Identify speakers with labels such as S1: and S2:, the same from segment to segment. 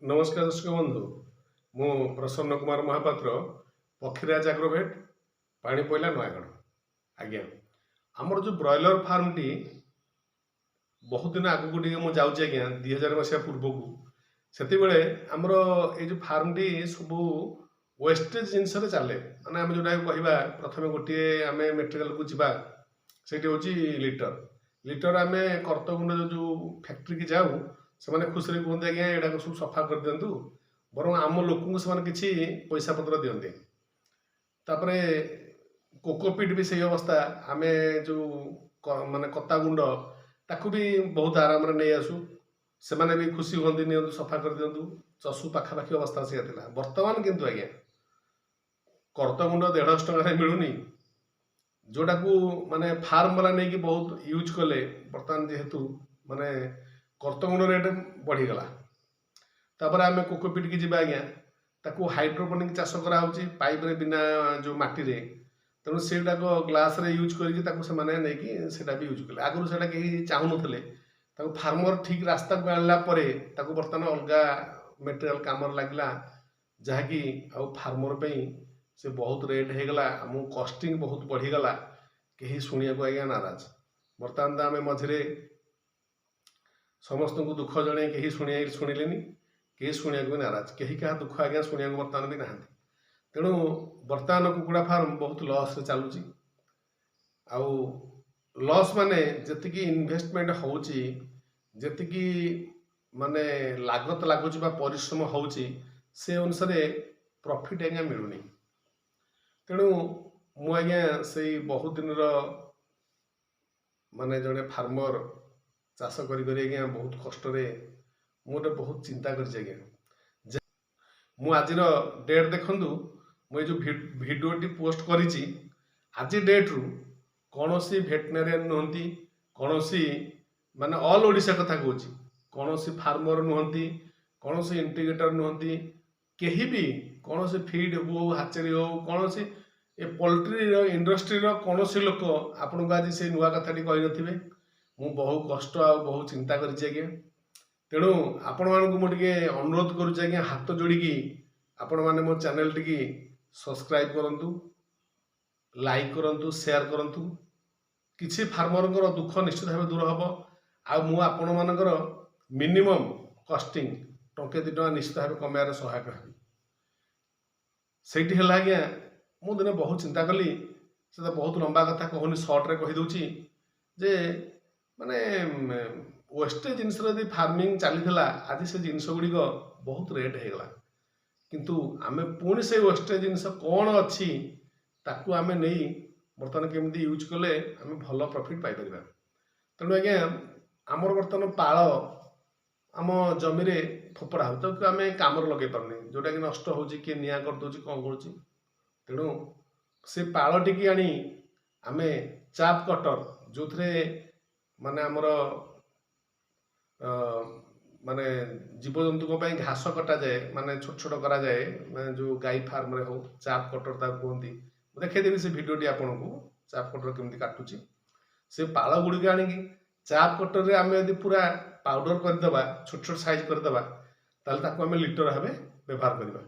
S1: ନମସ୍କାର ଦର୍ଶକ ବନ୍ଧୁ, ମୁଁ ପ୍ରସନ୍ନ କୁମାର ମହାପାତ୍ର, ପକ୍ଷୀରାଜ ଆଗ୍ରୋଭେଟ, ପାଣିପଇଲା, ନୟାଗଡ଼। ଆଜ୍ଞା, ଆମର ଯେଉଁ ବ୍ରଏଲର ଫାର୍ମଟି ବହୁତ ଦିନ ଆଗକୁ ଟିକେ ମୁଁ ଯାଉଛି ଆଜ୍ଞା, 2000 ମସିହା ପୂର୍ବକୁ, ସେତେବେଳେ ଆମର ଏଇ ଯେଉଁ ଫାର୍ମଟି ସବୁ ୱେଷ୍ଟେଜ୍ ଜିନିଷରେ ଚାଲେ। ମାନେ ଆମେ ଯେଉଁଟାକୁ କହିବା, ପ୍ରଥମେ ଗୋଟିଏ ଆମେ ମେଟେରିଆଲକୁ ଯିବା, ସେଇଠି ହେଉଛି ଲିଟର। ଲିଟର ଆମେ କର୍ତ୍ତଗୁଣ୍ଡ ଯେଉଁ ଫ୍ୟାକ୍ଟ୍ରିକି ଯାଉ, ସେମାନେ ଖୁସିରେ କୁହନ୍ତି, "ଆଜ୍ଞା, ଏଇଟାକୁ ସବୁ ସଫା କରିଦିଅନ୍ତୁ।" ବରଂ ଆମ ଲୋକଙ୍କୁ ସେମାନେ କିଛି ପଇସା ପତ୍ର ଦିଅନ୍ତି। ତାପରେ କୋକୋପିଟ୍ ବି ସେଇ ଅବସ୍ଥା। ଆମେ ଯେଉଁ ମାନେ କତା ଗୁଣ୍ଡ, ତାକୁ ବି ବହୁତ ଆରାମରେ ନେଇ ଆସୁ। ସେମାନେ ବି ଖୁସି ହୁଅନ୍ତି, "ନିଅନ୍ତୁ, ସଫା କରିଦିଅନ୍ତୁ।" ଚଷୁ ପାଖାପାଖି ଅବସ୍ଥା ସେଇଆ ଥିଲା। ବର୍ତ୍ତମାନ କିନ୍ତୁ ଆଜ୍ଞା, କରତ ଗୁଣ୍ଡ 150 ଟଙ୍କାରେ ମିଳୁନି, ଯେଉଁଟାକୁ ମାନେ ଫାର୍ମ ବାଲା ନେଇକି ବହୁତ ୟୁଜ୍ କଲେ। ବର୍ତ୍ତମାନ ଯେହେତୁ ମାନେ କରତ ଗୁଣ୍ଡ ରେଟ୍ ବଢ଼ିଗଲା। ତାପରେ ଆମେ କୋକୋପିଟ୍କି ଯିବା ଆଜ୍ଞା। ତାକୁ ହାଇଡ୍ରୋପୋନିକ୍ ଚାଷ କରାହେଉଛି ପାଇପ୍ରେ, ବିନା ଯେଉଁ ମାଟିରେ। ତେଣୁ ସେଇଟାକ ଗ୍ଲାସରେ ୟୁଜ୍ କରିକି ତାକୁ ସେମାନେ ନେଇକି ସେଇଟା ବି ୟୁଜ୍ କଲେ। ଆଗରୁ ସେଇଟା କେହି ଚାହୁଁନଥିଲେ। ତାକୁ ଫାର୍ମର ଠିକ୍ ରାସ୍ତାକୁ ଆଣିଲା ପରେ ତାକୁ ବର୍ତ୍ତମାନ ଅଲଗା ମେଟେରିଆଲ କାମରେ ଲାଗିଲା, ଯାହାକି ଆଉ ଫାର୍ମର ପାଇଁ ସେ ବହୁତ ରେଟ୍ ହେଇଗଲା, ଆମକୁ କଷ୍ଟିଂ ବହୁତ ବଢ଼ିଗଲା। କେହି ଶୁଣିବାକୁ ଆଜ୍ଞା ନାରାଜ। ବର୍ତ୍ତମାନ ତ ଆମେ ମଝିରେ ସମସ୍ତଙ୍କୁ ଦୁଃଖ ଜଣେଇ କେହି ଶୁଣିଲେନି, କେହି ଶୁଣିବାକୁ ବି ନାରାଜ। କେହି କାହା ଦୁଃଖ ଆଜ୍ଞା ଶୁଣିବାକୁ ବର୍ତ୍ତମାନ ବି ନାହାନ୍ତି। ତେଣୁ ବର୍ତ୍ତମାନ କୁକୁଡ଼ା ଫାର୍ମ ବହୁତ ଲସ୍ରେ ଚାଲୁଛି। ଆଉ ଲସ୍ ମାନେ ଯେତିକି ଇନଭେଷ୍ଟମେଣ୍ଟ ହେଉଛି, ଯେତିକି ମାନେ ଲାଗତ ଲାଗୁଛି ବା ପରିଶ୍ରମ ହେଉଛି, ସେ ଅନୁସାରେ ପ୍ରଫିଟ୍ ଆଜ୍ଞା ମିଳୁନି। ତେଣୁ ମୁଁ ଆଜ୍ଞା ସେଇ ବହୁତ ଦିନର ମାନେ ଜଣେ ଫାର୍ମର, ଚାଷ କରି କରି ଆଜ୍ଞା ବହୁତ କଷ୍ଟରେ ମୁଁ ଗୋଟେ ବହୁତ ଚିନ୍ତା କରିଛି ଆଜ୍ଞା। ମୁଁ ଆଜିର ଡେଟ୍ ଦେଖନ୍ତୁ, ମୁଁ ଏଇ ଯେଉଁ ଭିଡ଼ିଓଟି ପୋଷ୍ଟ କରିଛି ଆଜି ଡେଟ୍ରୁ, କୌଣସି ଭେଟେନାରିଆନ ନୁହନ୍ତି, କୌଣସି ମାନେ ଅଲ୍ ଓଡ଼ିଶା କଥା କହୁଛି, କୌଣସି ଫାର୍ମର ନୁହନ୍ତି, କୌଣସି ଇଣ୍ଟିଗ୍ରେଟର ନୁହନ୍ତି, କେହି ବି କୌଣସି ଫିଡ୍ ହଉ, ହାଚେରୀ ହଉ, କୌଣସି ଏ ପୋଲଟ୍ରିର ଇଣ୍ଡଷ୍ଟ୍ରିର କୌଣସି ଲୋକ ଆପଣଙ୍କୁ ଆଜି ସେଇ ନୂଆ କଥାଟି କହିନଥିବେ। ମୁଁ ବହୁ କଷ୍ଟ ଆଉ ବହୁ ଚିନ୍ତା କରିଛି ଆଜ୍ଞା। ତେଣୁ ଆପଣମାନଙ୍କୁ ମୁଁ ଟିକେ ଅନୁରୋଧ କରୁଛି ଆଜ୍ଞା, ହାତ ଯୋଡ଼ିକି, ଆପଣମାନେ ମୋ ଚ୍ୟାନେଲଟିକି ସବସ୍କ୍ରାଇବ୍ କରନ୍ତୁ, ଲାଇକ୍ କରନ୍ତୁ, ସେୟାର କରନ୍ତୁ। କିଛି ଫାର୍ମରଙ୍କର ଦୁଃଖ ନିଶ୍ଚିତ ଭାବେ ଦୂର ହେବ। ଆଉ ମୁଁ ଆପଣମାନଙ୍କର ମିନିମମ୍ କଷ୍ଟିଂ ଟଙ୍କେ 2 ଟଙ୍କା ନିଶ୍ଚିତ ଭାବେ କମାଇବାରେ ସହାୟକ ହେବି। ସେଇଠି ହେଲା ଆଜ୍ଞା, ମୁଁ ଦିନେ ବହୁତ ଚିନ୍ତା କଲି। ସେ ତ ବହୁତ ଲମ୍ବା କଥା କହୁନି, ସର୍ଟରେ କହିଦେଉଛି ଯେ ମାନେ ୱେଷ୍ଟେଜ୍ ଜିନିଷର ଯଦି ଫାର୍ମିଂ ଚାଲିଥିଲା, ଆଜି ସେ ଜିନିଷ ଗୁଡ଼ିକ ବହୁତ ରେଟ୍ ହେଇଗଲା। କିନ୍ତୁ ଆମେ ପୁଣି ସେଇ ୱେଷ୍ଟେଜ୍ ଜିନିଷ କ'ଣ ଅଛି, ତାକୁ ଆମେ ନେଇ ବର୍ତ୍ତମାନ କେମିତି ୟୁଜ୍ କଲେ ଆମେ ଭଲ ପ୍ରଫିଟ୍ ପାଇପାରିବା। ତେଣୁ ଆଜ୍ଞା, ଆମର ବର୍ତ୍ତମାନ ପାଳ ଆମ ଜମିରେ ଫୋପଡ଼ା ହେଉଛି, ତାକୁ ଆମେ କାମରେ ଲଗେଇ ପାରୁନି, ଯେଉଁଟାକି ନଷ୍ଟ ହେଉଛି, କିଏ ନିଆଁ କରିଦେଉଛି, କ'ଣ କରୁଛି। ତେଣୁ ସେ ପାଳଟିକି ଆଣି ଆମେ ଚାପ୍ କଟର, ଯେଉଁଥିରେ ମାନେ ଆମର ମାନେ ଜୀବଜନ୍ତୁଙ୍କ ପାଇଁ ଘାସ କଟାଯାଏ, ମାନେ ଛୋଟ ଛୋଟ କରାଯାଏ, ମାନେ ଯେଉଁ ଗାଈ ଫାର୍ମରେ ହଉ, ଚାପ୍ କଟର ତାକୁ କୁହନ୍ତି। ମୁଁ ଦେଖେଇଦେବି ସେ ଭିଡ଼ିଓଟି ଆପଣଙ୍କୁ, ଚାପ୍ କଟର କେମିତି କାଟୁଛି। ସେ ପାଳ ଗୁଡ଼ିକ ଆଣିକି ଚାପ୍ କଟରରେ ଆମେ ଯଦି ପୁରା ପାଉଡ଼ର କରିଦେବା, ଛୋଟ ଛୋଟ ସାଇଜ୍ କରିଦେବା, ତାହେଲେ ତାକୁ ଆମେ ଲିଟର ଭାବେ ବ୍ୟବହାର କରିବା।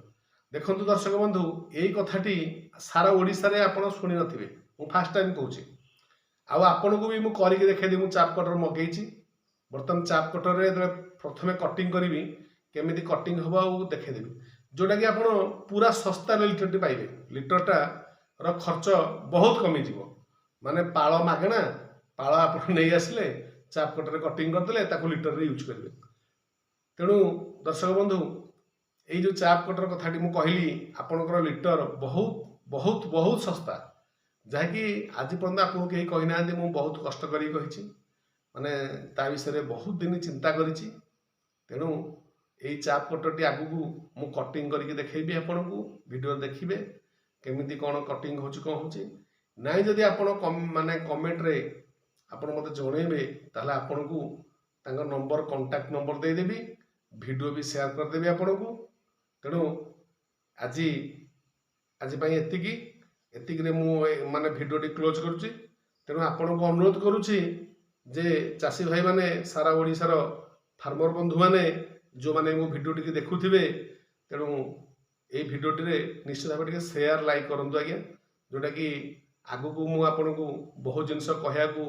S1: ଦେଖନ୍ତୁ ଦର୍ଶକ ବନ୍ଧୁ, ଏଇ କଥାଟି ସାରା ଓଡ଼ିଶାରେ ଆପଣ ଶୁଣି ନଥିବେ। ମୁଁ ଫାଷ୍ଟ ଟାଇମ୍ କହୁଛି। ଆଉ ଆପଣଙ୍କୁ ବି ମୁଁ କରିକି ଦେଖେଇଦେବି। ମୁଁ ଚାପ୍ କଟର ମଗେଇଛି। ବର୍ତ୍ତମାନ ଚାପ୍ କଟରରେ ଯେତେବେଳେ ପ୍ରଥମେ କଟିଂ କରିବି, କେମିତି କଟିଂ ହେବ ଆଉ ଦେଖେଇଦେବି, ଯେଉଁଟାକି ଆପଣ ପୁରା ଶସ୍ତାରେ ଲିଟରଟି ପାଇବେ। ଲିଟରଟାର ଖର୍ଚ୍ଚ ବହୁତ କମିଯିବ। ମାନେ ପାଳ ମାଗଣା, ପାଳ ଆପଣ ନେଇ ଆସିଲେ, ଚାପ୍ କଟରରେ କଟିଂ କରିଦେଲେ, ତାକୁ ଲିଟରରେ ୟୁଜ୍ କରିବେ। ତେଣୁ ଦର୍ଶକ ବନ୍ଧୁ, ଏଇ ଯେଉଁ ଚାପ୍ କଟର କଥାଟି ମୁଁ କହିଲି, ଆପଣଙ୍କର ଲିଟର ବହୁତ ବହୁତ ବହୁତ ଶସ୍ତା, ଯାହାକି ଆଜି ପର୍ଯ୍ୟନ୍ତ ଆପଣଙ୍କୁ କେହି କହିନାହାନ୍ତି। ମୁଁ ବହୁତ କଷ୍ଟ କରିକି କହିଛି, ମାନେ ତା ବିଷୟରେ ବହୁତ ଦିନ ଚିନ୍ତା କରିଛି। ତେଣୁ ଏଇ ଚାପ୍ କଟରଟି ଆଗକୁ ମୁଁ କଟିଂ କରିକି ଦେଖେଇବି ଆପଣଙ୍କୁ। ଭିଡ଼ିଓ ଦେଖିବେ କେମିତି କ'ଣ କଟିଂ ହେଉଛି, କ'ଣ ହେଉଛି ନାଇଁ। ଯଦି ଆପଣ ମାନେ କମେଣ୍ଟରେ ଆପଣ ମୋତେ ଜଣେଇବେ, ତାହେଲେ ଆପଣଙ୍କୁ ତାଙ୍କ ନମ୍ବର, କଣ୍ଟାକ୍ଟ ନମ୍ବର ଦେଇଦେବି, ଭିଡ଼ିଓ ବି ସେୟାର କରିଦେବି ଆପଣଙ୍କୁ। ତେଣୁ ଆଜି ଆଜି ପାଇଁ ଏତିକି। ଏତିକିରେ ମୁଁ ମାନେ ଭିଡ଼ିଓଟି କ୍ଲୋଜ୍ କରୁଛି। ତେଣୁ ଆପଣଙ୍କୁ ଅନୁରୋଧ କରୁଛି ଯେ ଚାଷୀ ଭାଇମାନେ, ସାରା ଓଡ଼ିଶାର ଫାର୍ମର ବନ୍ଧୁମାନେ, ଯେଉଁମାନେ ମୋ ଭିଡ଼ିଓଟିକି ଦେଖୁଥିବେ, ତେଣୁ ଏଇ ଭିଡ଼ିଓଟିରେ ନିଶ୍ଚିତ ଭାବେ ଟିକେ ସେୟାର, ଲାଇକ୍ କରନ୍ତୁ ଆଜ୍ଞା, ଯେଉଁଟାକି ଆଗକୁ ମୁଁ ଆପଣଙ୍କୁ ବହୁତ ଜିନିଷ କହିବାକୁ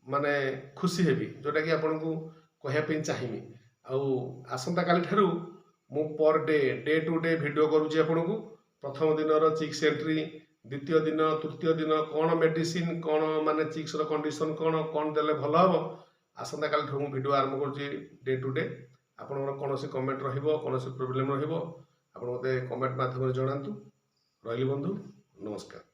S1: ମାନେ ଖୁସି ହେବି, ଯେଉଁଟାକି ଆପଣଙ୍କୁ କହିବା ପାଇଁ ଚାହିଁବି। ଆଉ ଆସନ୍ତାକାଲି ଠାରୁ ମୁଁ per day, day to day video କରୁଛି ଆପଣଙ୍କୁ। ପ୍ରଥମ ଦିନର ଚିକ୍ସ ଏଣ୍ଟ୍ରି, ଦ୍ୱିତୀୟ ଦିନ, ତୃତୀୟ ଦିନ, କ'ଣ ମେଡ଼ିସିନ, କ'ଣ ମାନେ ଚିକ୍ସର କଣ୍ଡିସନ କ'ଣ, କ'ଣ ଦେଲେ ଭଲ ହେବ, ଆସନ୍ତାକାଲି ଠାରୁ ମୁଁ ଭିଡ଼ିଓ ଆରମ୍ଭ କରୁଛି ଡେ ଟୁ ଡେ। ଆପଣଙ୍କର କୌଣସି କମେଣ୍ଟ ରହିବ, କୌଣସି ପ୍ରୋବ୍ଲେମ୍ ରହିବ, ଆପଣ ମୋତେ କମେଣ୍ଟ ମାଧ୍ୟମରେ ଜଣାନ୍ତୁ। ରହିଲି ବନ୍ଧୁ, ନମସ୍କାର।